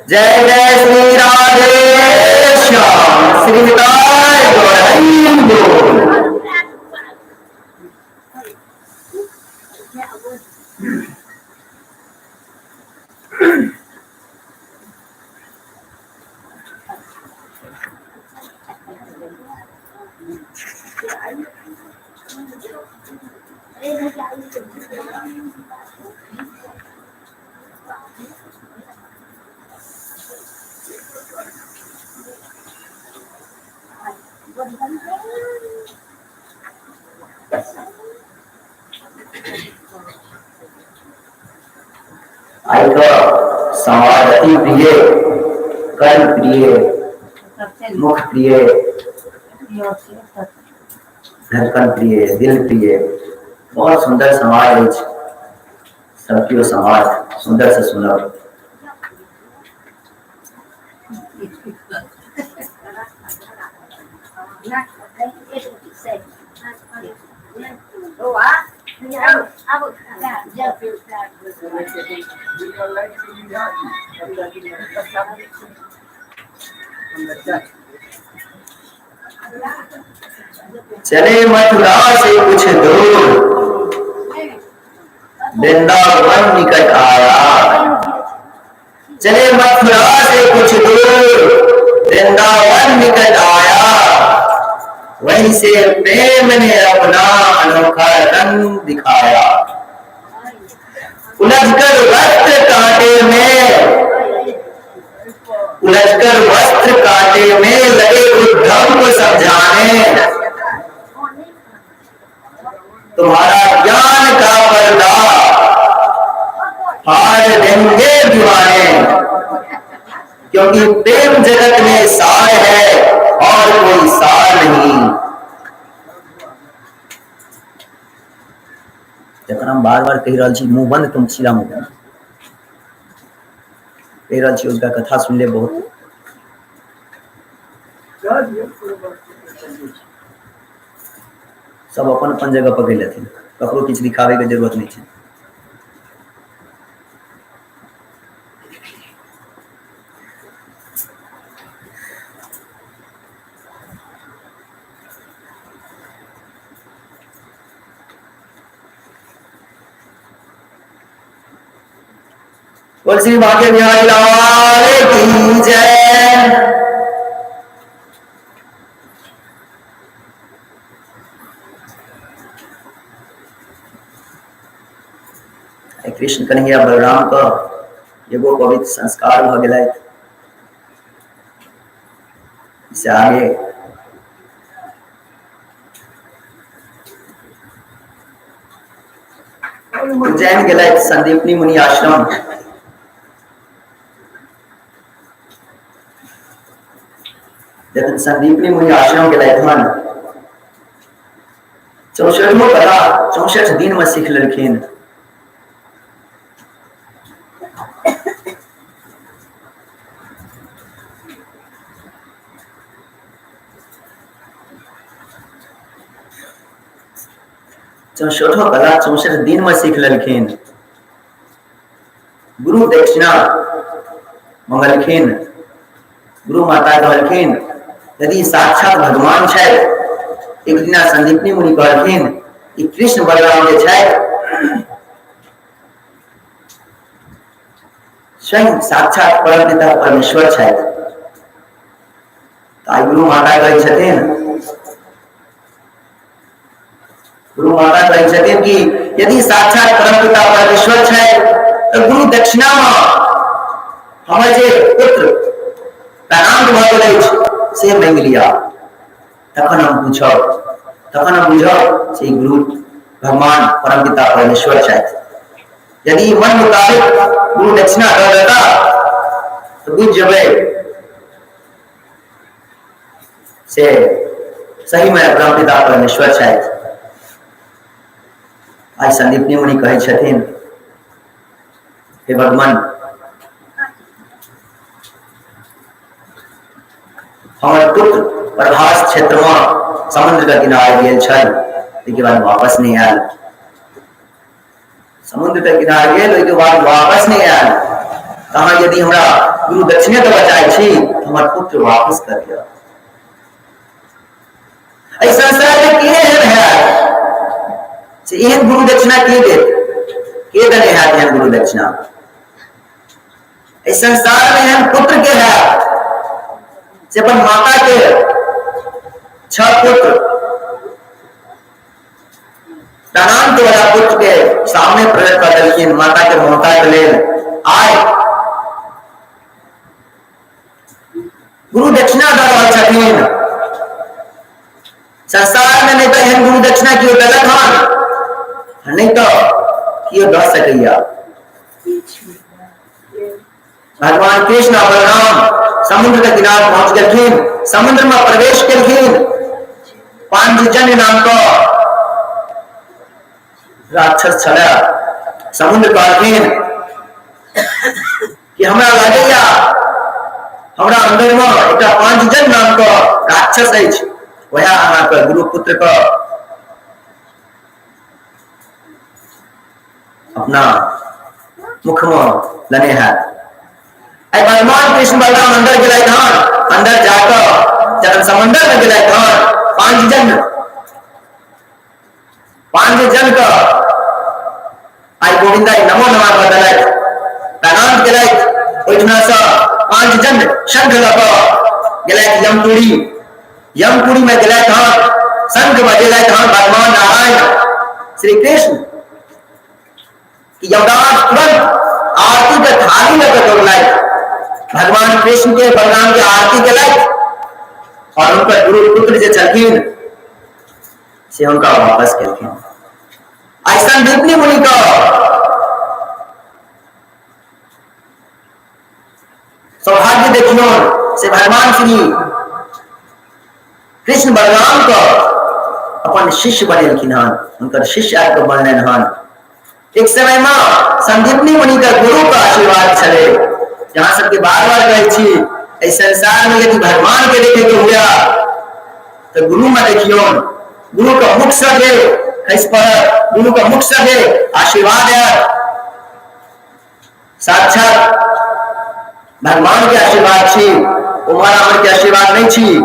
जय जय श्री राधे श्याम श्री निताय गौर हरि बोल। आइ के संवाद अति प्रिय, कर्म प्रिय, मुख प्रिय, धड़कन प्रिय, दिल प्रिय, बहुत सुंदर संवाद अछि। सब केओ संवाद सुंदर से सुनब। चले मथुरा से कुछ दूर, वृंदावन निकट आया। चले मथुरा से कुछ दूर, वृंदावन निकट आया। वहीं से प्रेम ने अपना अनोखा रंग दिखाया। उलझकर वस्त्र कांटे में, उलझकर वस्त्र कांटे में लगे उद्धव को समझाने। तुम्हारा ज्ञान का पर्दा फाड़ देंगे दीवाने, क्योंकि प्रेम जगत में सार है और कोई सार नहीं। जखन हम बार बार कहि रहल छी मुंह बंद, तुम सीधा मुंह बंद कहि रहल छी, उसका कथा सुन ले बहुत। सब अपन अपन जगह पकड़ लेथिन, ककरो किछु दिखावे के जरूरत नहीं छै। बोल श्री बांके बिहारी लाल की जय। कृष्ण कन्हैया बलराम का एगो पवित्र संस्कार भ गेलै। से आगे उज्जैन गेलै संदीपनी मुनि आश्रम। जखन संदीपनी मुनि आश्रम गेलै हन, 64 कला 64 दिन में सीख लेलखिन। चौसठो कला 64 दिन में सीख लेलखिन। गुरु दक्षिणा मंगलखिन। गुरु माता कहलखिन यदि साक्षात भगवान छथि, एक दिना संदीपनी मुनि कहलखिन कि कृष्ण बलराम जे छथि स्वयं साक्षात परमपिता परमेश्वर छथि। तऽ आइ गुरु माता कहै छथिन, गुरु माता कहै छथिन कि यदि साक्षात परमपिता परमेश्वर छथि तऽ गुरु दक्षिणा में हमर जे पुत्र प्राणांत भऽ गेल अछि से मांगि लिअ, तखन हम पूछब, तखन हम बुझब से गुरु भगवान परमपिता परमेश्वर छथि। यदि मन मुताबिक गुरु दक्षिणा दऽ देता तऽ बुझि जेबै से सही में परमपिता परमेश्वर छथि। आइ संदीपनी मुनि कहै छथिन, हे भगवान, हमर पुत्र प्रभास क्षेत्र में समुद्र के किनारे गेल छल, ताहिके बाद वापस नहीं आयल। समुद्र के किनार गेल, ओहिके बाद वापस नहि आयल। तऽ अहाँ यदि हमरा गुरु दक्षिणे देबऽ चाहै छी, हमर पुत्र वापस कर दिअ। एहि संसार में के एहन है से एहन गुरु दक्षिणा के देत? के देने है एहन गुरु दक्षिणा? एहि संसार में एहन पुत्र के है से अपन माता के 6 पुत्र प्राणांत वाला पुत्र के सामने प्रकट कर देलखिन माता के ममता के लेल। आय गुरु दक्षिणा दऽ रहल छथिन। संसार में नहीं तऽ एहन गुरु दक्षिणा केओ देलक हन, नहीं तऽ केओ दऽ सकैया। भगवान कृष्ण आ बलराम समुद्र के किनार पहुंच गेलखिन, समुद्र में प्रवेश केलखिन। पांचजन्य नाम के राक्षस छलै। समुद्र कहलखिन कि हमरा लगैया हमरा अंदर में एकटा पांचजन नाम के राक्षस अछि, वएह अहाँके गुरु पुत्र के अपना मुख में लेने हैत। आई भगवान कृष्ण बलराम अंदर गेलथि हन। अंदर जाकऽ जखन समंदर में गेलथि हन, पांचजन के आई गोविंदा नमो नमः कऽ देलथि, प्रणाम केलथि। ओहिठिना से पांचजन शंख लऽ कऽ गेलथि यमपुरी। यमपुरी में गेलथि हन, शंख बजेलथि हन भगवान नारायण श्री कृष्ण कि यमराज तुरंत आरती के थाली लऽ कऽ दौड़लथि, भगवान कृष्ण के बलराम के आरती केलथि और हुनकर गुरु पुत्र जे छलखिन से हुनका वापस केलखिन। आइ संदीपनी मुनि के सौभाग्य देखियौ से भगवान श्री कृष्ण बलराम के अपन शिष्य बनेलखिन हन, हुनकर शिष्य आबि कऽ बनलनि हन। एक समय में संदीपनी मुनि के गुरु के आशीर्वाद छलै। जहाँ सबके बार बार कहै छी, एहि संसार में यदि भगवान के देखे के हुआ तो गुरु में देखियौ। गुरु के मुख से जे खसि पड़त, गुरु के मुख से जे आशीर्वाद आयत, साक्षात भगवान के आशीर्वाद छी, उमर अमर के आशीर्वाद नहीं छी।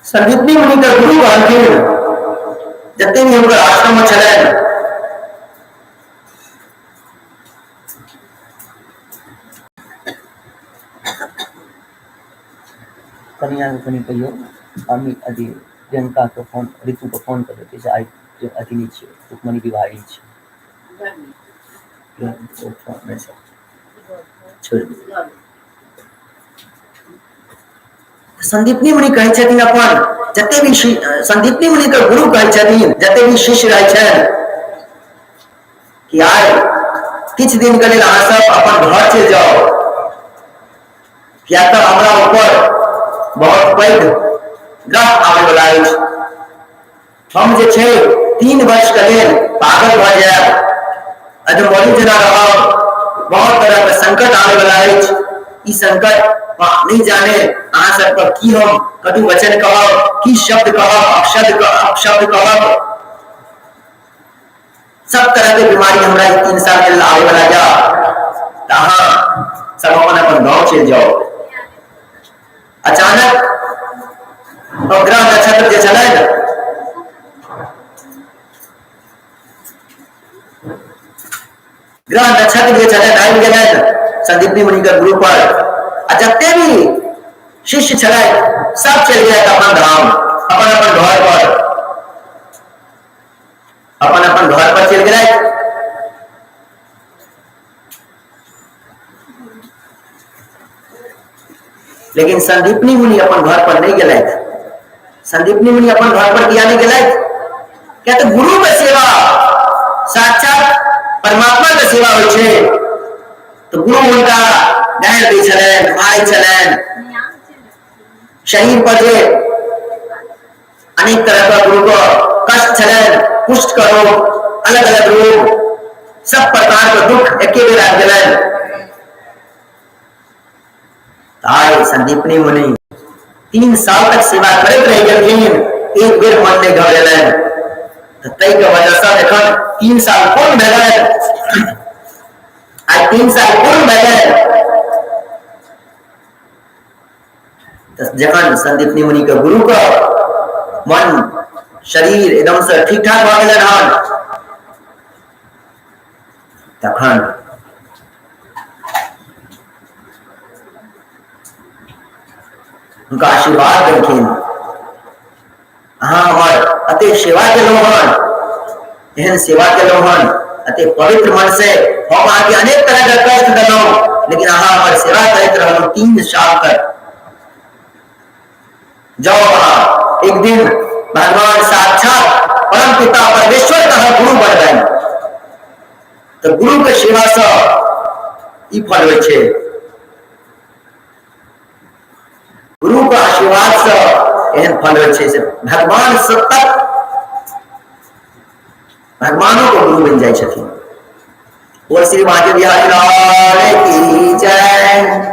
संदीपनी मुनि के गुरु कहलखिन, जते भी हुनकर आश्रम में छलनि, कनिया के कनि कहियौ अमी अथी प्रियंका के फोन, रितु के फोन कऽ देतै से आइ अथी नहि छियै, रुक्मणी विवाह छियै। छोड़ि दियौ। संदीपनी मुनि कहै छथिन अपन जते भी संदीपनी मुनि के गुरु कहै छथिन जते भी शिष्य रहै छनि कि आइ किछु दिन के लेल अहाँ सब अपन घर चलि जाउ, किया तऽ हमरा ऊपर बहुत पैघ ग्रह आबै वाला अछि। हम जे छै 3 वर्ष के लेल पागल भऽ जायब, अधमरी जेना रहब, बहुत तरह के संकट आबै वाला अछि। ई संकट नहीं जाने अहाँ सबके की हम कटु वचन कहब, की शब्द कहब, अपशब्द कहब। सब तरह के बीमारी हमरा ई 3 साल के लेल आबै वाला जा, तऽ अहाँ सब अपन अपन गाँव चलि जाउ। अचानक ग्रह नक्षत्र जे छलै ने, ग्रह नक्षत्र जे छलै आबि गेलै संदीपनी मुनि के गुरु पर, आ जते भी शिष्य छलै सब चलि गेलै अपन धाम, अपन अपन घर पर, अपन अपन घर पर चलि गेलै। लेकिन संदीपनी मुनि अपन घर पर नहीं गेलथि। संदीपनी मुनि अपन घर पर किया नहीं गेलथि? किया तऽ गुरु के सेवा साक्षात परमात्मा के सेवा होइ छै। तऽ गुरु हुनका गारि दै छलनि, मारै छलनि, शरीर पर जे अनेक तरह का गुरु को कष्ट छलनि, कुष्ठ के रोग, अलग अलग रोग, सब प्रकार के दुख एके बेर आबि गेलनि। आइ संदीपनी मुनि 3 साल तक सेवा करैत रहि गेलखिन, एक बेर मन नहि घबरेलनि। तऽ ताहिके वजहसँ एखन 3 साल पूर्ण भेलनि, आइ 3 साल पूर्ण भेलनि। तऽ जखन संदीपनी मुनि के गुरु के मन शरीर एकदम से ठीक ठाक भऽ गेलनि हन, तखन हुनका आशीर्वाद देलखिन, अहाँ हमर अते सेवा केलहुँ हन, एहन सेवा केलहुँ हन, अते पवित्र मन से हम अहाँके अनेक तरह के कष्ट देलहुँ, लेकिन अहाँ हमर सेवा करैत रहलहुँ 3 साल तक। जाओ अहाँ एक दिन भगवान साक्षात परम पिता परमेश्वर के अहाँ गुरु बनबनि। तऽ गुरु के सेवा से ई फल होइ छै, गुरु के आशीर्वाद से एहन फल होइ छै से भगवान सब तक भगवानों के गुरु बनि जाइ छथिन। बोल श्री महादेव बिहारी लाल की जय।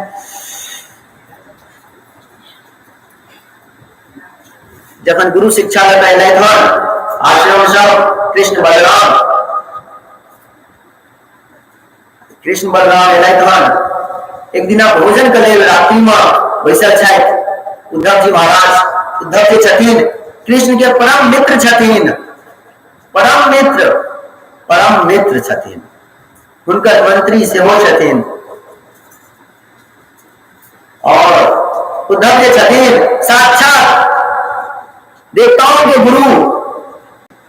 जखन गुरु शिक्षा लऽ कऽ एलथि हन आश्रम सब कृष्ण बलराम, कृष्ण बलराम एलथि हन, एक दिना भोजन के लेल रात्रि में बैसल छथि उद्धव जी महाराज। उद्धव जी छथिन कृष्ण के परम मित्र छथिन, परम मित्र, परम मित्र छथिन, हुनकर मंत्री सेहो छथिन। और उद्धव जे छथिन साक्षात देवताओं के गुरु,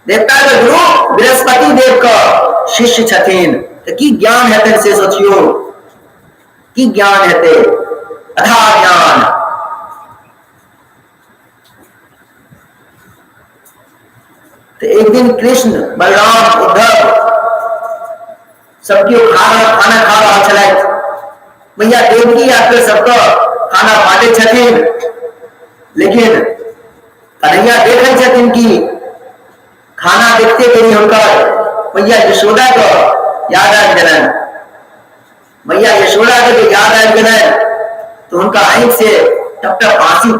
देवता के गुरु बृहस्पति देव के शिष्य छथिन। तऽ की ज्ञान हेतै से सोचियौ, की ज्ञान हेतै, अथा ज्ञान। तऽ एक दिन कृष्ण बलराम उद्धव सब केओ खाना खा रहल छलथि, मैया देवकी आके सबके खाना बांटै छथिन, लेकिन कन्हैया देखै छथिन कि खाना देखते देरी हुनकर मैया यशोदा के याद आबि गेलनि। मैया यशोदा के जे याद आबि गेलनि तऽ हुनका आँखि से टप टप आंसू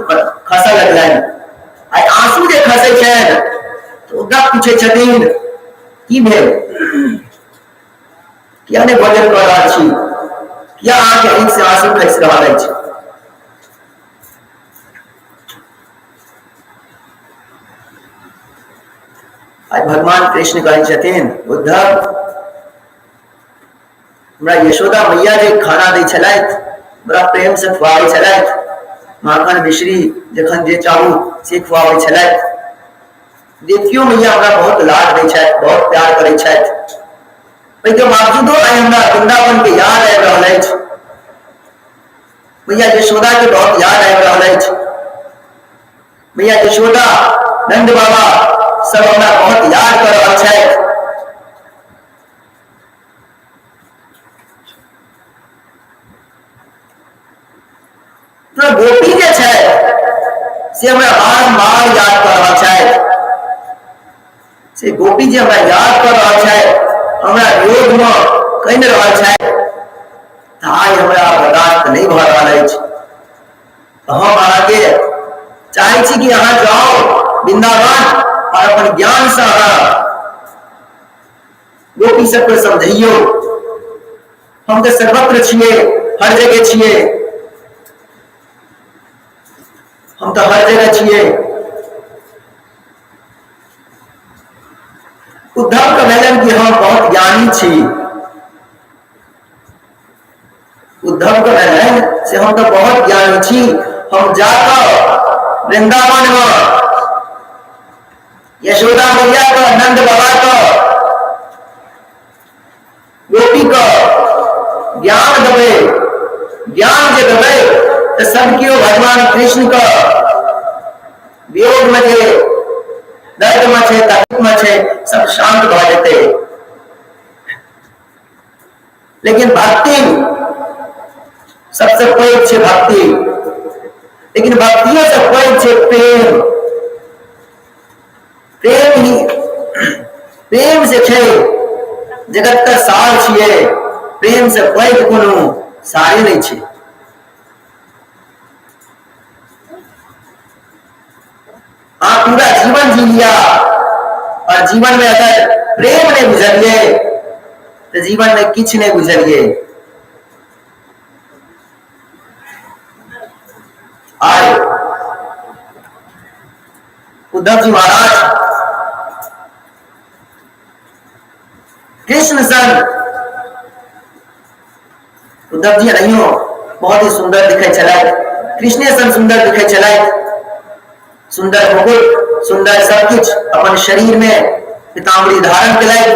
खसऽ लगलनि। आ आंसू जे खसै छनि तऽ उद्धव पूछै छथिन की भेल, किया नहि भोजन कऽ रहल छी, किया अहाँके आँखि से आंसू खसि रहल अछि? आइ भगवान कृष्ण कहै छथिन उद्धव, हमरा यशोदा मैया जे खाना दै छलथि बड़ा प्रेम से खुआबै छलथि, माखन मिश्री जखन जे चाहू से खुआबै छलथि। देवकियो मैया हमरा बहुत लाड दै छथि, बहुत प्यार करै छथि। ओहिके बावजूदो आइ हमरा वृंदावन के याद आबि रहल अछि, मैया यशोदा के बहुत याद आबि रहल अछि। मैया यशोदा नंद बाबा सब हमरा बहुत याद कर रहल छथि। तो गोपी जे छै से हमरा बारम्बार याद कर रहल छथि, से गोपी जे हमरा याद कर रहल छथि, हमरा विरोध में कहि रहल छथि, तऽ आइ हमरा बर्दाश्त नहि भऽ रहल अछि। तऽ हम अहाँके चाहै छी कि अहाँ जाउ वृंदावन और अपन ज्ञान से अहाँ गोपी सबके समझैयौ। हम तऽ सर्वत्र छियै, हर जगह छियै, हम तऽ हर जगह छियै। उद्धव के भेलनि कि हम बहुत ज्ञानी छी। उद्धव के भेलनि से हम तऽ बहुत ज्ञानी छी, हम जाकऽ वृंदावन में यशोदा मैया के, नंद बाबा के, गोपी के ज्ञान देबै। ज्ञान जे देबै तऽ सब केओ भगवान कृष्ण के वियोग में जे दर्द में छै, तकलीफ में छै, सब शांत भऽ जेतै। लेकिन भक्ति सबसे पैघ छै भक्ति, लेकिन भक्तियो से पैघ छै प्रेम। प्रेम ही प्रेम से छै जगत के सार छियै, प्रेम से पैघ कोनो सारे नहि छै। अहाँ पूरा जीवन जी लिया और जीवन में अगर प्रेम नहीं बुझलिए तो जीवन में किछु नहीं बुझलिए। आइ उद्धव जी महाराज कृष्ण सन उद्धव जी एनाहियो बहुत ही सुंदर दिखै छलथि, कृष्णे सन सुंदर दिखै छलथि। सुंदर मुकुट, सुंदर सब किछु, अपन शरीर में पीताम्बरी धारण केलथि।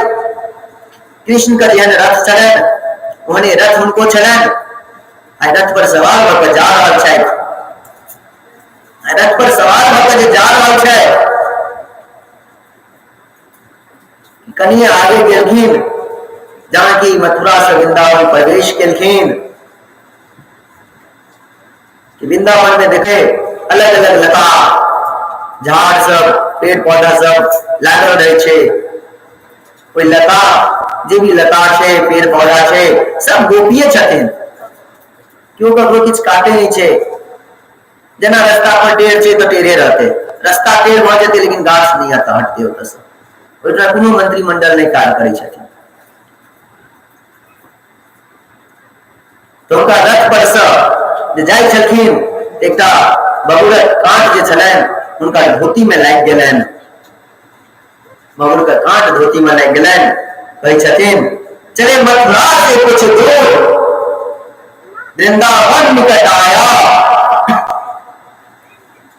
कृष्ण के जेहन रथ छलनि ओहने रथ हुनको छलनि। आ रथ पर सवार भऽ कऽ जा रहल छथि। आ रथ पर सवार भऽ कऽ जे जा रहल छथि, कनिए आगे गेलखिन, जहाँ कि मथुरा से वृंदावन प्रवेश केलखिन, कि वृंदावन में देखे अलग अलग लता झाड़ सब पेड़ पौधा सब लागल रहे छै। ओहि लता जे भी लता छै पेड़ पौधा छै सब गोपिये छथिन, केओ ककरो किछु काटे नहि छै। जेना रास्ता पर टेढ़ छै तऽ टेढ़े रहतै, रास्ता टेढ़ भऽ जेतै लेकिन गाछ नहि हटतै, हटतै ओतऽसँ। ओहिठाम कोनो मंत्रिमंडल नहि काज करै छथिन। तऽ हुनका रथ पर सँ जे जाइ छलखिन एकटा बबूरक काँट जे छलनि हुनका धोती में लागि गेलनि। बबूर के काँट धोती में लागि गेलनि। कहै छथिन चले मथुरा से कुछ दूर वृंदावन निकट आया,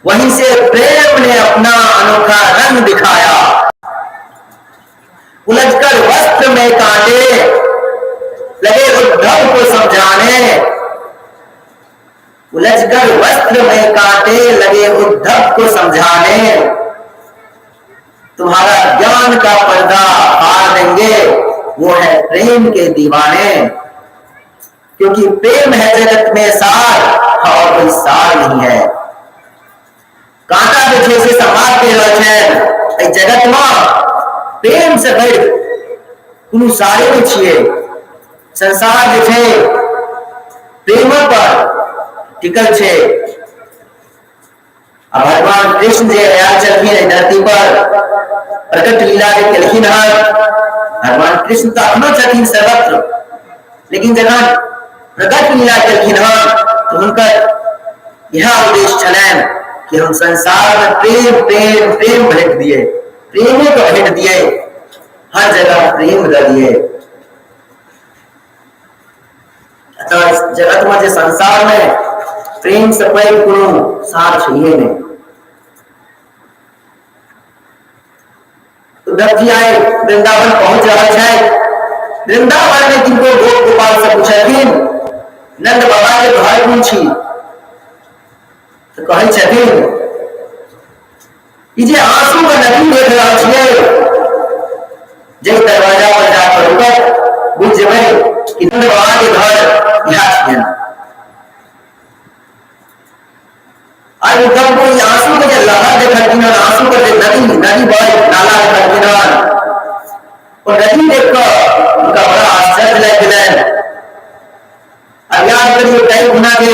वहीं से प्रेम ने अपना अनोखा रंग दिखाया। उलझकर वस्त्र में कांटे लगे उद्धव को समझाने, उलझकर वस्त्र में कांटे लगे उद्धव को समझाने, तुम्हारा ज्ञान का पर्दा फाड़ देंगे वो है प्रेम के दीवाने, क्योंकि प्रेम है जगत में सार और कोई सार नहीं है। कांटा जे छै से समाज के रहल छनि, एहि जगत में प्रेम से बढ़ि कोनो सारे नहि छियै। संसार जे छै प्रेम पर टिकल छै। आ भगवान कृष्ण जे आयल छलखिन एहि धरती पर प्रकट लीला जे केलखिन हन, भगवान कृष्ण तऽ अखनो छथिन सर्वत्र, लेकिन जखन प्रकट लीला केलखिन हन तऽ हुनकर इएह उद्देश्य छलनि कि हम संसार में प्रेम प्रेम प्रेम भेंट दिए, प्रेमे को भेंट दिए, हर जगह प्रेम दऽ दिए। अतः जगत में जे संसार में प्रेम से पैघ कोनो सार छैहे नहि। उद्धव जी आए वृंदावन पहुंच रहल छथि। वृंदावन में किनको गोप गोपाल से पूछलखिन नंद बाबा के घर कोन छी, तऽ कहै छथिन ई जे आंसू के नदी देख रहल छियै, जे दरवाजा पर जाकर रुकत बुझ जेबै कि नंद बाबा के घर इएह छियनि। आइ उद्धव को ई आंसू के जे लहर देखलखिन हन, आंसू के जे नदी नदी बहै नाला देखलखिन हन, ओ नदी देख कऽ हुनका बड़ा आश्चर्य लागि गेलनि। आ याद करियौ कई गुना के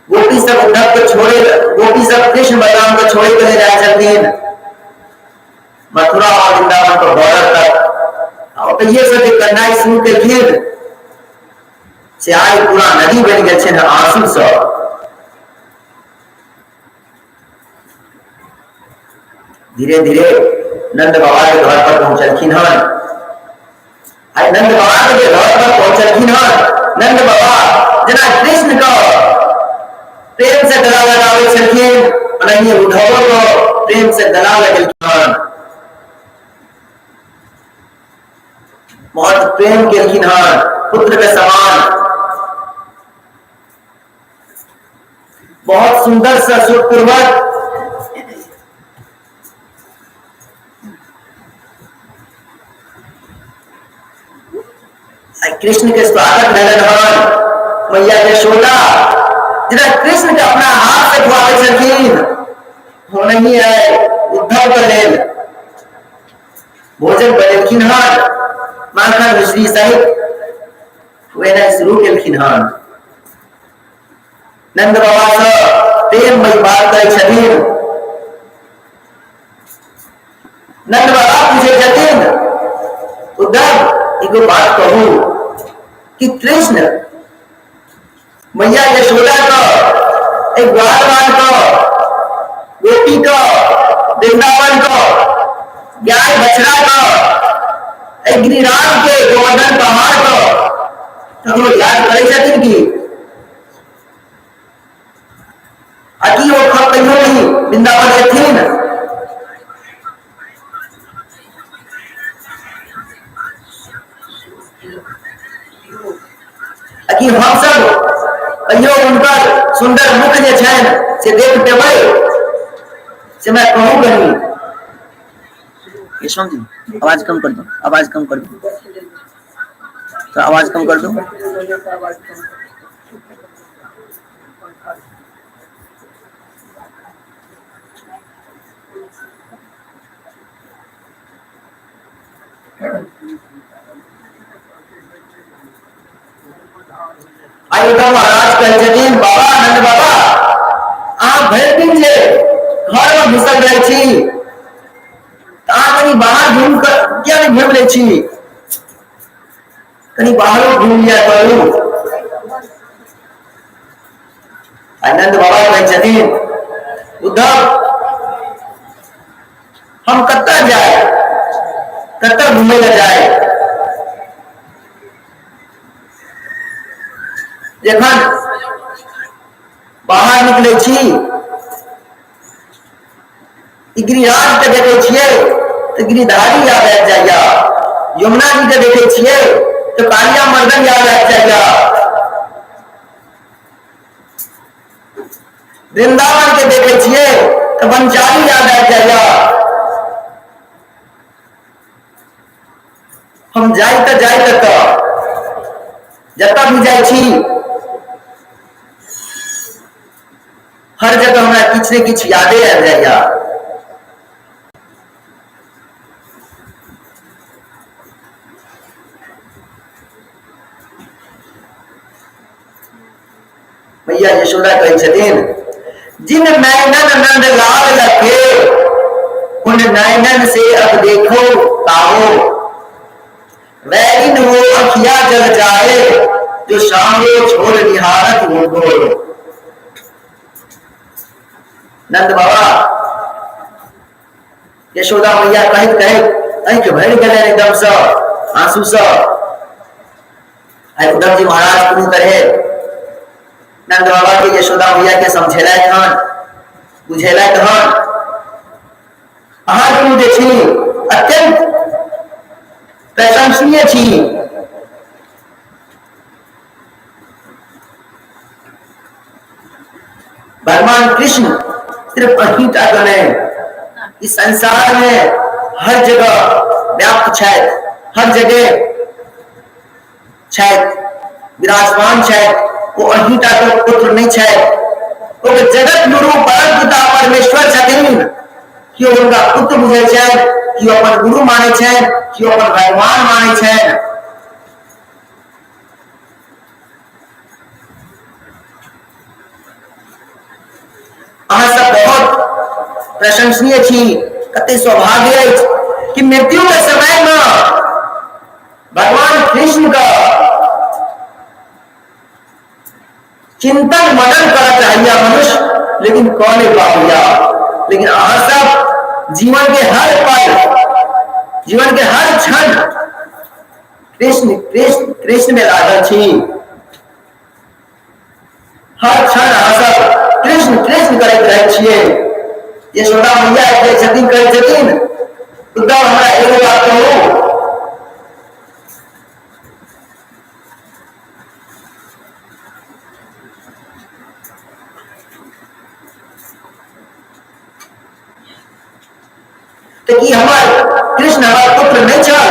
गोपी सब उद्धव के छोड़े, गोपी सब कृष्ण बलराम के छोड़े के ले जाए छलखिन मथुरा और वृंदावन के बॉर्डर तक। आ ओतहिए से जे करनाइ शुरू केलखिन से आइ पूरा नदी बनि गेल छै आंसू से। धीरे धीरे नंद बाबा के घर पर पहुंचलखिन हन। आइ नंद बाबा के घर पर पहुंचलखिन हन, नंद बाबा जेना कृष्ण के प्रेम से गला लगाबै छलखिन ओनाहिए उद्धवो के प्रेम से गला लगेलखिन हन। बहुत प्रेम केलखिन हन पुत्र के समान, बहुत सुंदर से सुखपूर्वक कृष्ण के स्वागत भेलन हन। मैया यशोदा जेना कृष्ण के अपना हाथ से खुआबै छलखिन ओनाहिए उद्धव के लेल भोजन बनेलखिन हन, माखन मिश्री सहित खुएनाइ शुरू केलखिन हन। नंद बाबा से प्रेममयी बात करै छथिन। नंद बाबा पूछे छथिन, उद्धव एगो बात कहू कि कृष्ण मैया यशोदा का एक ग्वाल बाल का गोपी का वृंदावन का गाय बछड़ा का एक गिरिराज के गोवर्धन पहाड़ का ककरो याद करै छथिन की? आ की ओ कहियो नहीं वृंदावन एथिन? आ की हमसब कहियो हुनकर सुंदर मुख जे छनि से देख पेबै? से हमरा कहू कनी। यशवंत जी, आवाज कम कर दो, आवाज कम कर दो, तो आवाज कम कर दो। आइ उद्धव महाराज कहै छथिन, बाबा आनंद बाबा, अहाँ भरि दिन जे घर में घुसल रहै छी तऽ अहाँ कनि बाहर घुमि कऽ किया नहि घुमि लै छी? कनि बाहरो घुमि लिअ करू। आनंद बाबा कहै छथिन, उद्धव, हम कतऽ जाय, कतऽ घुमै लए जाय? जखन बाहर निकलै छी, ई गिरिराज के देखै छियै तऽ गिरिधारी याद आबि जाइया, यमुना जी के देखै छियै तऽ कालिया मर्दन याद आबि जाइया, वृंदावन के देखै छियै तऽ वनचारी याद आबि जाइया। हम जाइ तऽ जाइ कतऽ? जतऽ भी जाइ छी, हर जगह हमरा किछु ने किछु यादे आबि जाइया। मैया यशोदा कहै छथिन, जिन नैनन नंद लाल लखे, उन नैनन से अब देखो ताहो, वैरिन वो अखिया जग जाए, जो शामो छोड़ निहारत वो गो। नंद बाबा यशोदा मैया कहैत कहैत आँखि भरि गेलनि एकदमसँ आंसूसँ। आइ उद्धव जी महाराज कोनो तरहे नंद बाबा के, यशोदा मैया के समझेलथि हन, बुझेलथि हन, अहाँ दुनू जे छी अत्यंत प्रशंसनीय छी। भगवान कृष्ण सिर्फ अहीं टा के नहि, इस संसार में हर जगह व्याप्त छथि, हर जगह छथि, विराजमान छथि। ओ अहीं टा के पुत्र नहि छथि, ओ जगत गुरु परम पिता परमेश्वर छथिन। केओ हुनका पुत्र बुझै छथि, केओ अपन गुरु मानै छथि, केओ अपन भगवान मानै छथि। अहाँ सब बहुत प्रशंसनीय छी। कते सौभाग्य अछि कि मृत्यु के समय में भगवान कृष्ण का चिंतन मनन करऽ चाहिए मनुष्य, लेकिन कऽ नहीं पाबैया। लेकिन अहाँ सब जीवन के हर पल, जीवन के हर क्षण कृष्ण कृष्ण कृष्ण में लागल छी। हर क्षण अहाँ सब कृष्ण कृष्ण करैत रहै छियै। यशोदा मैया कहै छथिन, कहै छथिन, उद्धव, हमरा एगो बात कहू, तऽ की हमर कृष्ण हमर पुत्र नहि छल?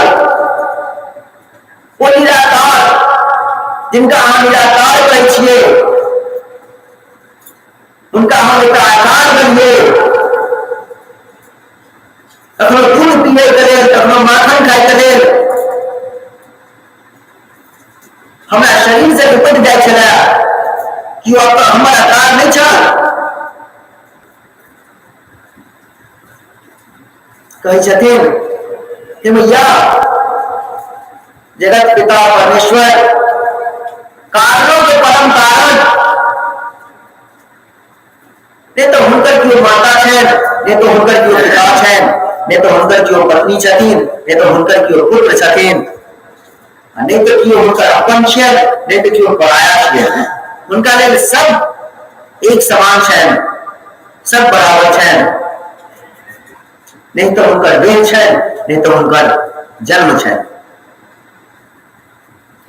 ओ निराकार, जिनका अहाँ निराकार कहै छियै, हुनका हम एकटा आकार बनियै। कखनो दूध पियैके लेल, कखनो माखन खायके लेल हमरा शरीर से निपट जाइ छलै, कि ओ हमर आकार नहि छल? कहै छथिन हे मैया, जगत पिता परमेश्वर, कारणों के परम कारण, नहि तऽ हुनकर केओ माता छनि, नहि तऽ हुनकर केओ पिता छनि, नहि तऽ हुनकर केओ पत्नी छथिन, नहि तऽ हुनकर केओ पुत्र छथिन, आ नहि तऽ केओ हुनकर अपन छियनि, नहि तऽ केओ पराया छियनि। हुनका लेल सब एक समान छनि, सब बराबर छनि। नहि तऽ हुनकर देह छनि, नहि तऽ हुनकर जन्म छनि।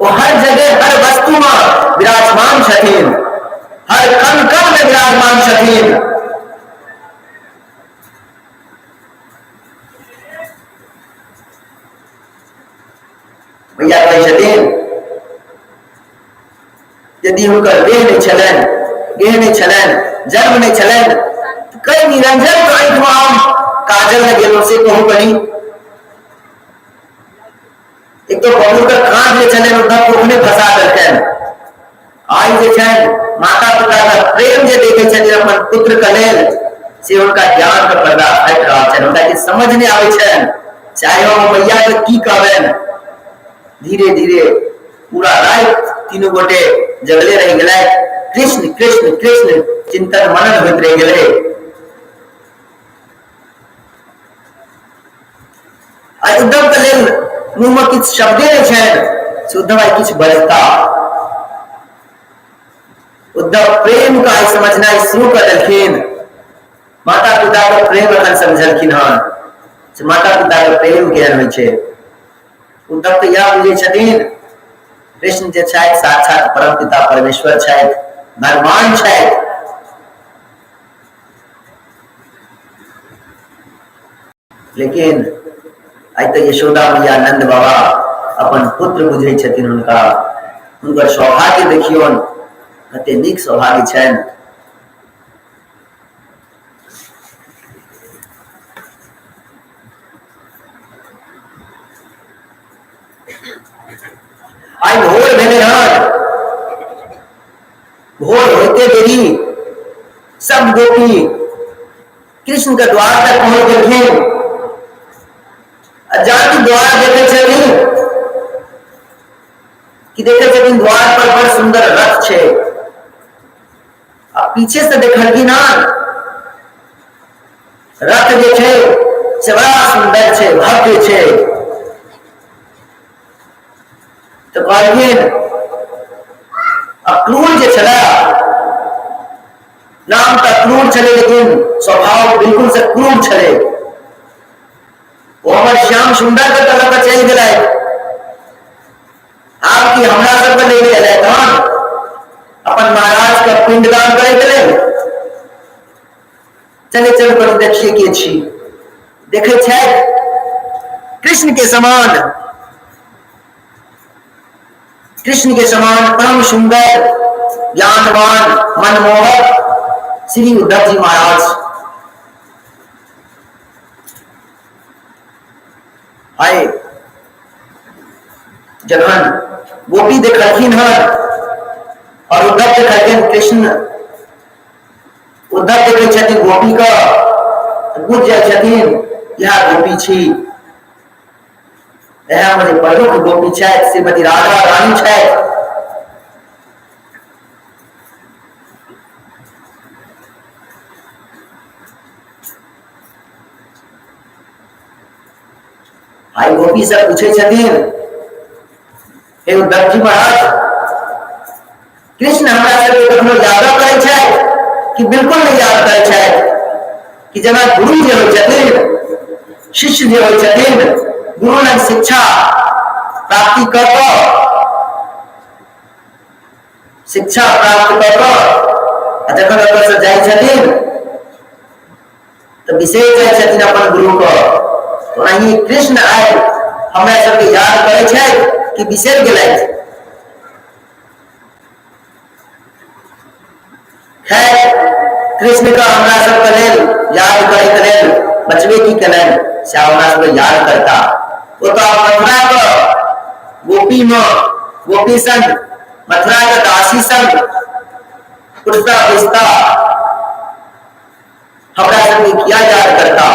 ओ हर जगह हर वस्तु में विराजमान छथिन, हर कण कण में विराजमान छथिन। भैया कहै छथिन यदि हुनकर देह नहि छलनि, देह नहि छलनि, जन्म नहि छलनि, कई निरंजन के आँखिमे हम काजल लगेलहुँ से कहू कनी। एक तो बबूर के कांध जे छलनि उद्धव को ओखने फंसा देलकनि। आइ जे छनि माता पिता के प्रेम जे देखै छथिन अपन पुत्र के लेल, से हुनका ज्ञान के पर्दा फाटि रहल छनि, हुनका किछु समझ नहि आबै छनि, चाहे हम मैया के की कहबनि। धीरे धीरे पूरा राति तीनू गोटे जगले रहि गेलै, कृष्ण कृष्ण कृष्ण चिंतन मनन होइत रहि गेलै। आ उद्धव के लेल मुंह में किछु शब्दे नहि छनि से उद्धव आइ किछु बजता। उद्धव प्रेम के आइ समझनाइ शुरू कऽ देलखिन। माता पिता के प्रेम एखन समझलखिन हन से माता पिता के प्रेम केहन होइ छै। उद्धव तऽ इएह बुझै छथिन कृष्ण जे छथि साक्षात परम पिता परमेश्वर छथि, भगवान छथि। लेकिन आइ तऽ यशोदा मैया नंद बाबा अपन पुत्र बुझै छथिन हुनका। हुनकर सौभाग्य देखियौन कते नीक सौभाग्य छनि। आइ भोर भेलै हन, भोर होते देरी सब गोपी कृष्ण के द्वार तक पहुंच गेलखिन। आ जाके द्वार देखे छथिन कि देखे छथिन द्वार पर बड़ सुंदर रथ छै। आ पीछे से देखलखिन हन रथ जे छै से बड़ा सुंदर छै, भव्य छै। तऽ कहलखिन अक्रूर जे छलै, नाम तऽ अक्रूर छलै लेकिन स्वभाव बिल्कुल से क्रूर छलै। ओ हमर श्याम सुंदर के लऽ कऽ चलि गेलै, आब की हमरा सबके ले गेलै तहन अपन महाराज के पिंडदान करे के लेल। चले चलू करू देखिए के छी। देखे छै कृष्ण के समान, कृष्ण के समान परम सुंदर ज्ञानवान मनमोहक श्री उद्धव जी महाराज। आए जखन गोपी देखलखिन हन और उद्धव देखलखिन कृष्ण, उद्धव देखै छथिन गोपी के बुझ जाइ छथिन इएह गोपी छी, इएह हमर प्रमुख गोपी छथि श्रीमती राधा रानी छथि। आइ गोपी सब पूछै छथिन हे उद्धव जी महाराज, कृष्ण हमरा सबके कखनो याद करै छथि कि बिल्कुल नहि याद करै छथि? कि जेना गुरु जे होइ छथिन, शिष्य जे होइ छथिन, गुरु लग शिक्षा प्राप्ति कऽ कऽ, शिक्षा प्राप्त कऽ कऽ आ जखन ओतऽ से जाइ छथिन तऽ बिसरि जाइ छथिन अपन गुरु के, ओनाही कृष्ण आइ हमरा सबके याद करै छथि कि बिसरि गेलथि? खैर कृष्ण के हमरा सबके लेल याद करे के लेल बचबे की केलनि से हमरा सबके याद करता। ओ तऽ मथुरा के गोपी में गोपी संग, मथुरा के दासी संग उठता बैसता, हमरा सबके किया याद करता?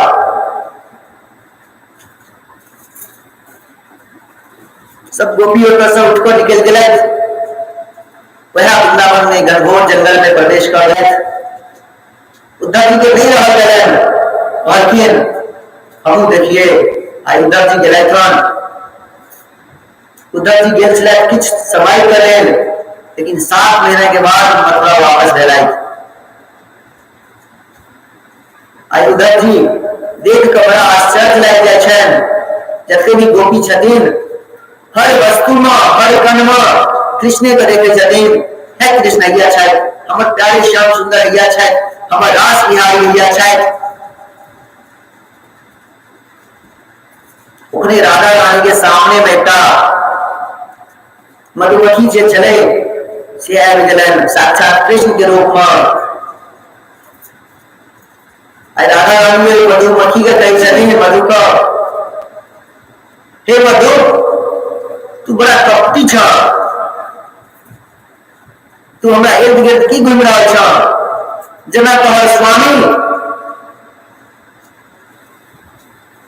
सब गोपी ओतऽ से उठ कऽ निकलि गेलथि, वएह वृंदावन में घनघोर जंगल में प्रवेश कऽ गेलथि। उद्धव जी के नहि रहल गेलनि, कहलखिन हमहूँ देखिए। आ उद्धव जी गेलथि हन। उद्धव जी गेल छलथि किछु समय के लेल, लेकिन 7 महीना के बाद मथुरा वापस भेलथि। आ उद्धव जी देख कऽ बड़ा आश्चर्य लागि जाइ छनि। जते भी गोपी छथिन हर वस्तु में हर कण में कृष्णे के देखे छथिन। हे कृष्ण हैया छथि, हमर प्यारे श्याम सुंदर हैया छथि, हमर रास बिहारी हैया छथि। ओकरे राधा रानी के सामने में एकटा मधुमक्खी जे छलै से आबि गेलनि साक्षात कृष्ण के रूप में। आ राधा रानी ओहि मधुमक्खी के कहै छथिन, मधु के, हे मधु, तू बड़ा कपटी छ, तू हमरा इर्द गिर्द की घुमि रहल छ? जेना तोहर स्वामी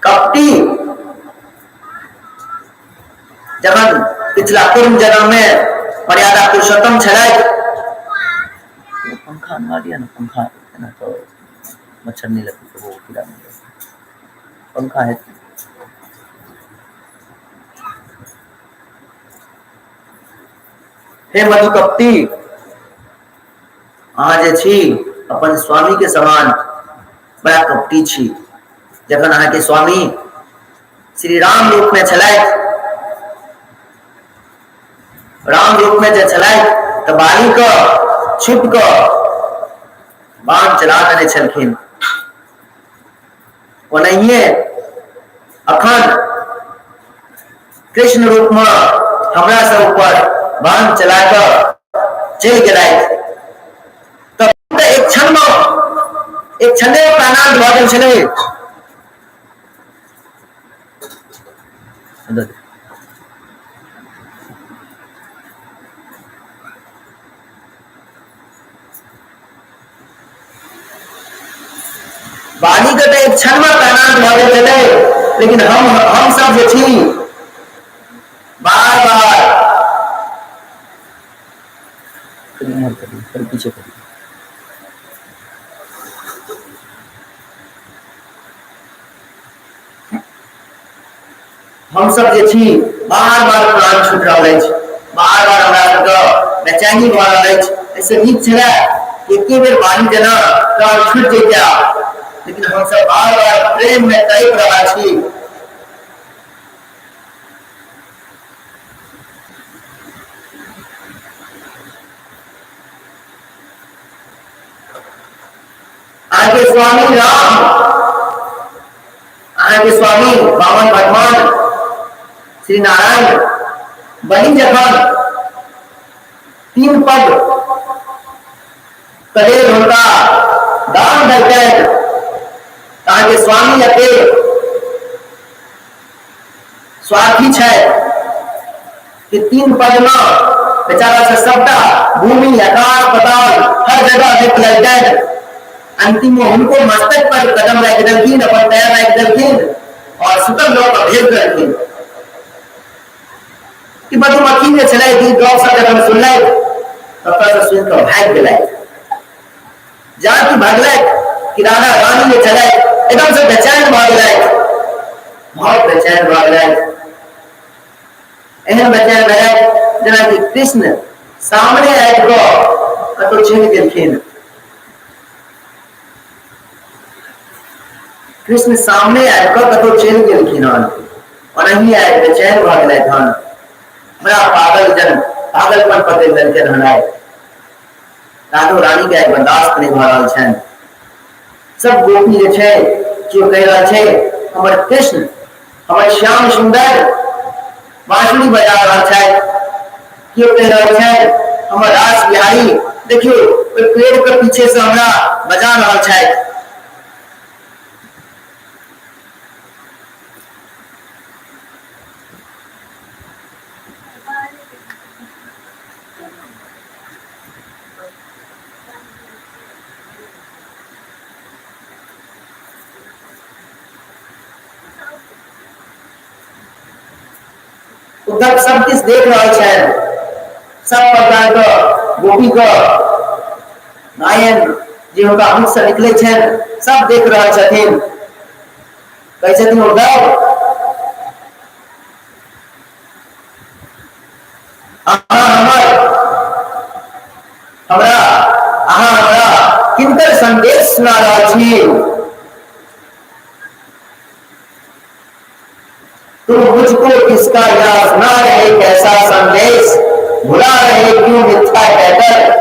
कपटी जखन पिछला पूर्व जन्म में मर्यादा पुरुषोत्तम छलथि, पंखा अनवा दिया ना, पंखा है ना तो मच्छर नहीं लगती, तो वो कीड़ा नहीं लगती, पंखा है। हे मधु कपटी, अहाँ जे छी अपन स्वामी के समान बड़ा कपटी छी। जखन अहाँके स्वामी श्री राम रूप में छलथि, राम रूप में जे छलथि तऽ बाली के छुप कऽ बाण चला देने छलखिन। ओनाहिए अखन कृष्ण रूप में हमरा सब ऊपर बाण चला कऽ चलि गेलथि। तऽ एक क्षण में, एक क्षणे प्राणांत भऽ गेल छलै। बाली के तऽ एक क्षण में प्राणांत भऽ गेल छलै, लेकिन हम सब जे छी बार बार पीछे करी। हम सब जे छी बार बार प्राण छूट रहल अछि, बार बार हमरा सबके बेचैनी भऽ रहल अछि। एहिसँ नीक छलै एके बेर बानी जेना प्राण छूट जैते, लेकिन हम सब बार बार प्रेम में तड़प रहल छी। अहाँके स्वामी राम, अहाँके स्वामी वामन भगवान श्री नारायण बलि जखन 3 पद कलेल हुनका दान देलकनि, अहाँके स्वामी एते स्वार्थी छथि कि 3 पद में बेचारा से सबटा भूमि आकाश पताल हर जगह देख लेलकनि। अंतिम में हुनको मस्तक पर कदम राखि देलखिन, अपन पैर राखि देलखिन और सुतल लोक के भेज देलखिन। कि मधुमक्खी जे छलै ई गप सब जखन सुनलथि ततऽ से सुनि कऽ भागि गेलथि। जहाँ कि भगलथि कि राधा रानी जे छलथि एकदम से बेचैन भऽ गेलथि, बहुत बेचैन भऽ गेलथि। एहन बेचैन भेलथि जेनाकि कृष्ण सामने आबि कऽ कतहु चलि गेलखिन। कृष्ण सामने आबि कऽ कतहु चलि गेलखिन हन, ओनाही आबि बेचैन भऽ गेलथि हन। बड़ा पागल जन पागलपन पकड़ि लेलखिन हन। आइ राधो रानी के आइ बर्दाश्त नहि भऽ रहल छनि। सब गोपी जे छै केओ कहि रहल छै हमर कृष्ण हमर श्याम सुंदर बांसुरी बजा रहल छथि, केओ कहि रहल छथि हमर रास बिहारी देखियौ ओहि पेड़ के पीछे से हमरा बजा रहल छथि। उद्धव सब किछु देख रहल छनि, सब प्रकार के गोपी के गायन जे हुनका मुख से निकलै छनि सब देख रहल छथिन। कहै छथिन उद्धव, अहाँ हमर हमरा अहाँ हमरा किनकर संदेश सुना रहल छी? तुम मुझको किसका या सुना रहे कैसा संदेश, भुला रहे क्यों मिथ्या कहकर,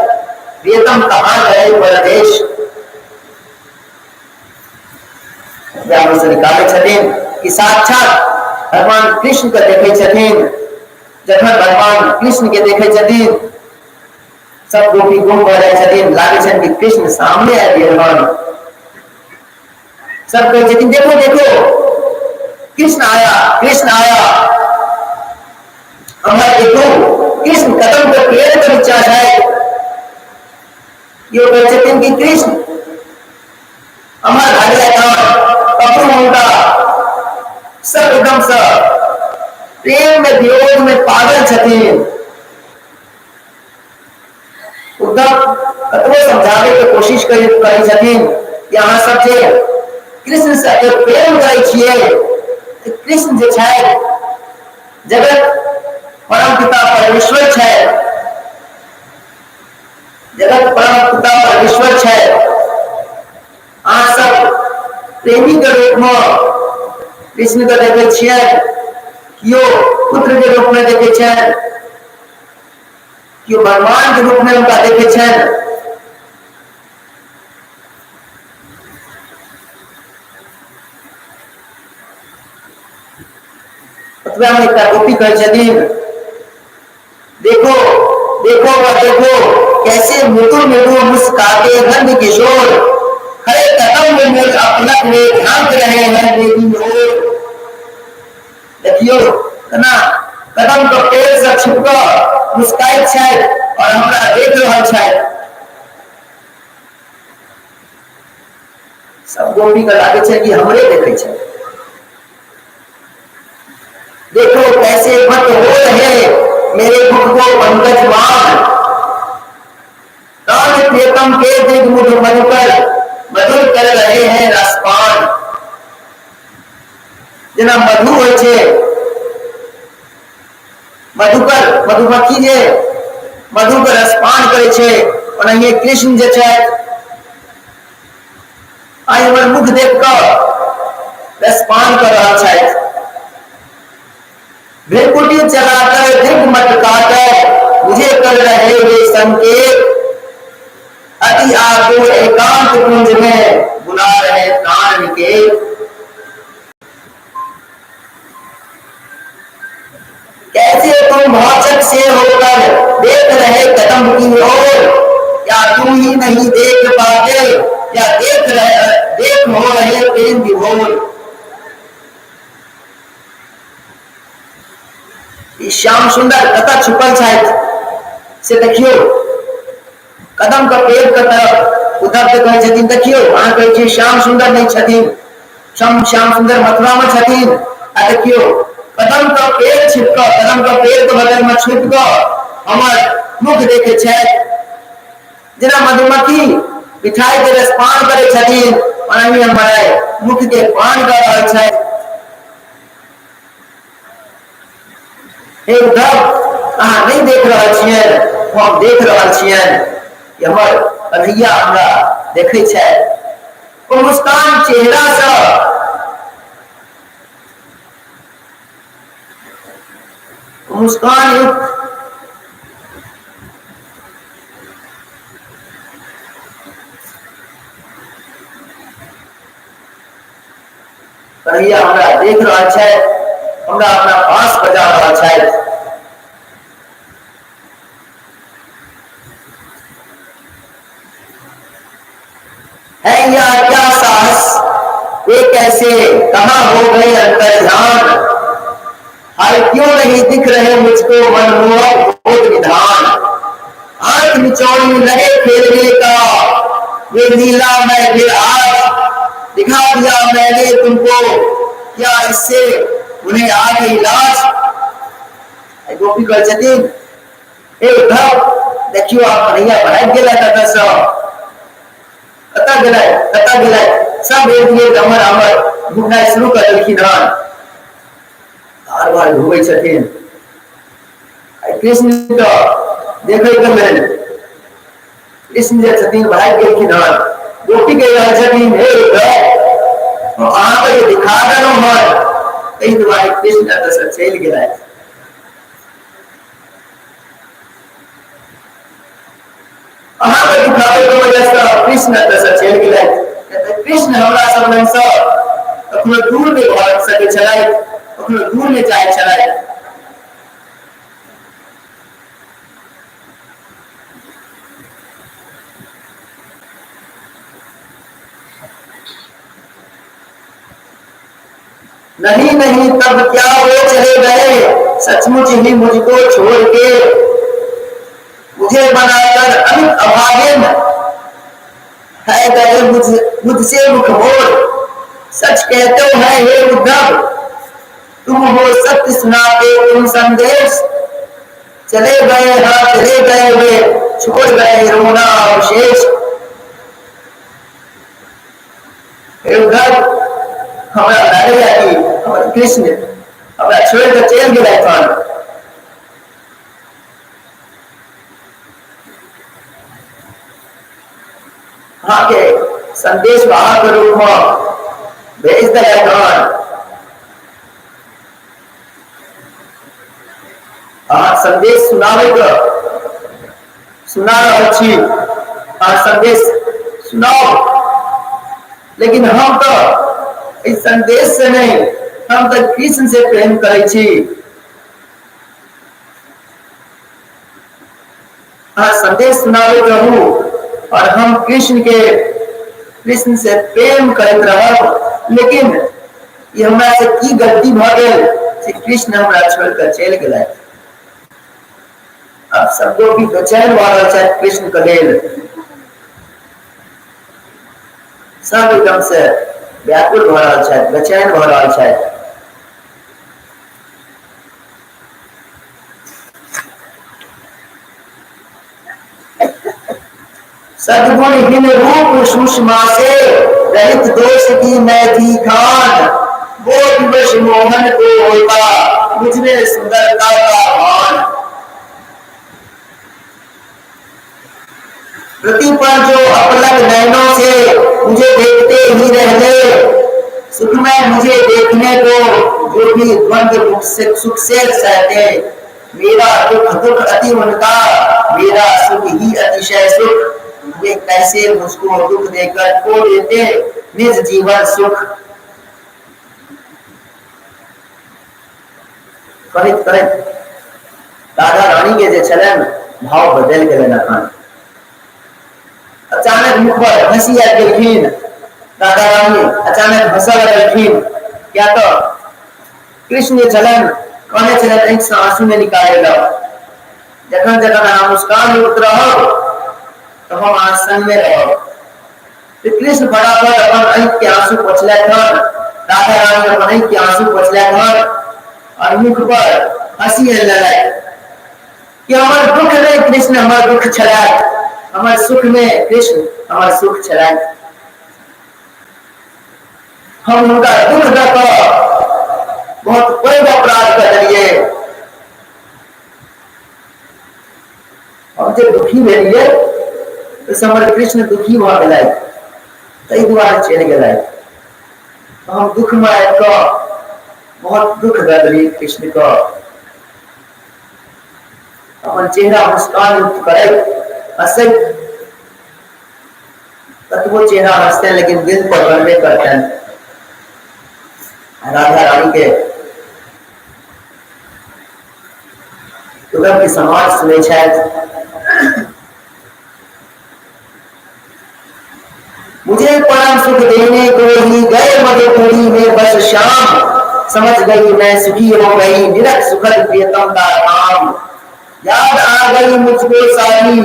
प्रियतम कहाँ गए परदेश। से निकालै छथिन कि साक्षात भगवान कृष्ण के देखै छथिन। जखन भगवान कृष्ण के देखै छथिन सब गोपी गुम भऽ जाइ छथिन, लागै छनि कि कृष्ण सामने आबि गेल हन। सब कहै छथिन देखो देखो कृष्ण आया, कृष्ण आया। हमरा देखो कृष्ण कदम के पेड़ के नीचा छै। यो कहै छथिन कि कृष्ण हमर भाग्य पकड़ू हुनका। सब एकदम से प्रेम में वियोग में पागल छथिन। उद्धव कतबो समझाबै के कोशिश करै छथिन कि अहाँ सब जे कृष्ण से एते प्रेम करै छियै, कृष्ण जे छै जगत परम पिता परमेश्वर छै, जगत परम पिता परमेश्वर छै। अहाँ सब प्रेमी के रूप में कृष्ण के देखै छियै, केओ पुत्र के रूप में देखै छनि, केओ भगवान के रूप में हुनका देखै छनि। ओतबे मे एकटा गोपी कहै छथिन, देखो देखो वह देखो कैसे मृदु मृदु मुस्काते नंद किशोर, खड़े कदम में मोर अपलक में झांक रहे हैं मेरी ओर। देखियो केना कदम के पेड़ से छुप कऽ मुस्काइत छथि और हमरा देख रहल छथि। सब गोपी के लागे छै कि हमरे देखे छै। देखो कैसे मत हो रहे मेरे मुख को पंकज मान, कान प्रियतम के दिग मुख मधुकर मधुर कर रहे हैं रसपान। जेना मधु होइ छै, मधुकर मधुमक्खी जे मधु के रसपान करै छै, ओनाहिए कृष्ण जे छै आइ हमर मुख देख कऽ रसपान कऽ रहल छथि। भ्रिकुटी चलाकर दीर्घ मटकाकर मुझे कर रहे वे संकेत, अति आकुल एकांत कुंज में बुला रहे प्राण निकेत। कैसे तुम भौचक से होकर देख रहे कदम की ओर, या तुम ही नहीं देख पाते या देख रहे देख हो रहे प्रेम विभोर। ई श्याम सुंदर कतऽ छुपल छथि से देखियौ। कदम के पेड़ के तरफ उद्धव के कहै छथिन देखियौ, अहाँ कहै छियै श्याम सुंदर नहि छथिन, श्याम सुंदर मथुरा में छथिन, आ देखियौ कदम के पेड़ छिप कऽ, कदम के पेड़ के बगल में छुपि कऽ हमर मुख देखै छथि। जेना मधुमक्खी मिठाई के रसपान करै छथिन ओनाही हमर मुख के पान कऽ रहल छथि। हे उद्धव, अहाँ नहि देख रहल छियनि, हम देख रहल छियनि कि हमर कन्हैया हमरा देखै छथि। ओ मुस्कान चेहरा सँ मुस्कान युक्त कन्हैया हमरा देख रहल छथि, हमरा अपना पास बजा रहल छथि। है या क्या साहस, वे कैसे कहाँ हो गए अंतर्ध्यान, हाय क्यों नहीं दिख रहे मुझको मनमोहक बोध निधान। आंख मिचौड़ी लगे खेलने का वे लीला मैं फिर आज दिखा दिया मैंने तुमको, क्या इससे उन्हें आ गई लाज। गोपी कहै छथिन, हे उद्धव, देखियौ आब कन्हैया भागि गेलथि एतऽसँ। कतऽ गेलथि, कतऽ गेलथि? सब इर्द गिर्द अमर अमर घुमनाइ शुरू कऽ देलखिन हन, बार बार घुमै छथिन। कृष्ण तऽ देखैके लेल कृष्ण जे छथिन भागि गेलखिन हन। गोपी कहि रहल छथिन, हे उद्धव, अहाँके जे दिखा देलहुँ हन, ताहि दुआरे कृष्ण एतऽसँ चलि गेलथि। अहाँके दिखाबैके वजहसँ कृष्ण एतऽसँ चलि गेलथि। कृष्ण हमरा सब लगसँ कखनो दूर नहि भऽ सकै छलथि, कखनो दूर नहि जाइ छलथि। नहीं नहीं तब क्या वो चले गए सचमुच ही मुझको छोड़ के, मुझे बनाकर अमित अभागिन है गए मुझसे मुख मोड़। सच कहते हो है हे उद्धव, तुम हो सत्य सुनाते तुम संदेश, चले गए हाँ चले गए वे, छोड़ गए रोना अवशेष। हे उद्धव, हमरा लागैया कि हमर कृष्ण हमरा छोड़ि कऽ चलि गेलथि हन। अहाँके संदेश वाहक रूप में भेज देलथि हन। अहाँ संदेश सुनाबैके सुना रहल छी, अहाँ संदेश सुनाउ, लेकिन हम तऽ एहि संदेश से नहि, हम तऽ कृष्ण से प्रेम करै छी। अहाँ संदेश सुनाबैत रहू और हम कृष्ण के कृष्ण से प्रेम करैत रहब, लेकिन ई हमरा से की गलती भऽ गेल से कृष्ण हमरा छोड़ि कऽ चलि गेलथि। आब सब गोपी बेचैन भऽ रहल छथि कृष्ण के लेल, सब एकदम से व्याकुल भऽ रहल छथि, बेचैन भऽ रहल छथि। सद्गुणहीन रूप सुषमा से रहित दोष की मैं थी खान, वो दिवस मोहन को होता मुझमें सुंदरता का भान। प्रतिपल जो अपलक नैनों से मुझे देखते ही रह गए, सुख में मुझे देखने को जो भी द्वंद्व मुख से सुख से सहते, मेरा दुख दुख अति उनका, मेरा सुख ही अतिशय सुख, वे कैसे मुझको दुख देकर खो देते निज जीवन सुख। करैत करैत राधा रानी के जे छलनि भाव बदलि गेलनि। अखन अचानक मुख पर हंसी आबि गेलखिन राधा रानी, अचानक हंसऽ लगलखिन, किया तऽ कृष्ण जे छलनि कहने छलनि आँखि से आंसू नहि निकालै लए, जखन जखन अहाँ मुस्कान युक्त रहब तऽ हम अहाँ संगमे रहब। तऽ कृष्ण फटाफट अपन आँखि के आंसू पोछलथि हन, राधा रानी अपन आँखि के आंसू पोछलथि हन और मुख पर हंसी आनि लेलथि कि हमर दुख में कृष्ण हमर दुख छलथि, हमर सुख में कृष्ण हमर सुख छलथि। हम हुनका दुख दऽ कऽ बहुत पैघ अपराध कऽ देलियै। हम जे दुखी भेलियै ओहिसँ हमर कृष्ण दुखी भऽ गेलथि, ताहि दुआरे चलि गेलथि। हम दुखमे आबि कऽ बहुत दुख दऽ देलियै कृष्णके। अपन चेहरा मुस्कान युक्त करैत हँसैत, कतबो चेहरा हँसतनि लेकिन दिल पर बनबे करतनि। राधा रानी के तुरंत समाज सुनै छथि। मुझे परम सुख देने को ही गए मधुपुरी में बस श्याम, समझ गई मैं सुखी हो गई निरख सुखद प्रियतम का काम। याद आ गई मुझको सारी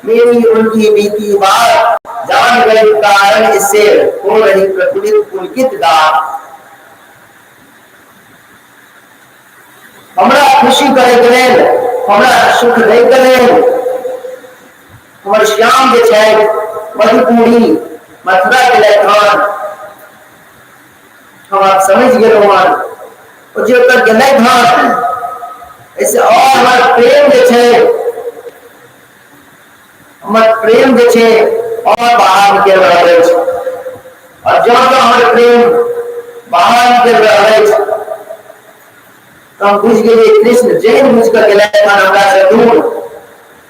मेरी उनकी बीती बात, जान गई कारण इससे हो रही प्रफुल्लित पुलकित गात। हमरा खुशी करैके लेल, हमरा सुख दैके लेल हमर श्याम जे छै मधुपुरी मथुरा गेलथि हन। हम आब समझ गेलहुँ हन, ओ जे ओतऽ गेलथि हन, एहिसँ आओर हमर प्रेम जे छै, हमर प्रेम जे छै आओर बाहर निकलि रहल अछि। आओर जँ जँ हमर प्रेम बाहर निकलि रहल अछि, तऽ हम बुझि गेलियै कृष्ण जैन बुझि कऽ गेलथि हन हमरा से दूर,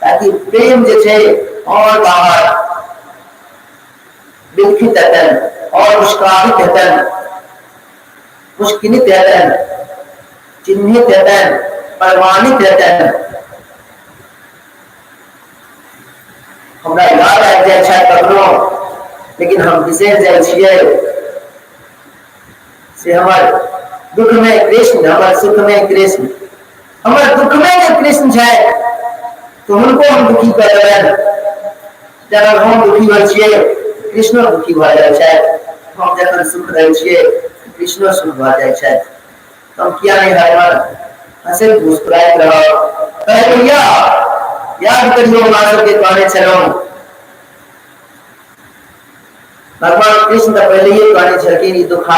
ताकि प्रेम जे छै आओर बाहर विकसित हेतनि, आओर मुस्काहित हेतनि, मुस्किनित हेतनि, चिन्हित हेतनि, प्रमाणित हेतनि। हमरा याद आबि जाइ छथि कखनो, लेकिन हम बिसरि जाइ छियै। से हमर दुख में कृष्ण, हमर सुख में कृष्ण। हमर दुख में जे कृष्ण छै तो हुनको हम दुखी कर देबनि। जखन हम दुखी होइ छियै, कृष्णो दुखी भऽ जाइ छथि। हम जखन सुख रहै छियै, कृष्णो सुख भऽ जाइ छथि। तऽ हम किया नहि हरमन हँसैत मुस्कुराइत रहब? कहै भैया, याद करियौ, हमरा सबके कहने छलहुँ। भगवान कृष्ण तऽ पहिले ही कहने छलखिन, ई दुखालय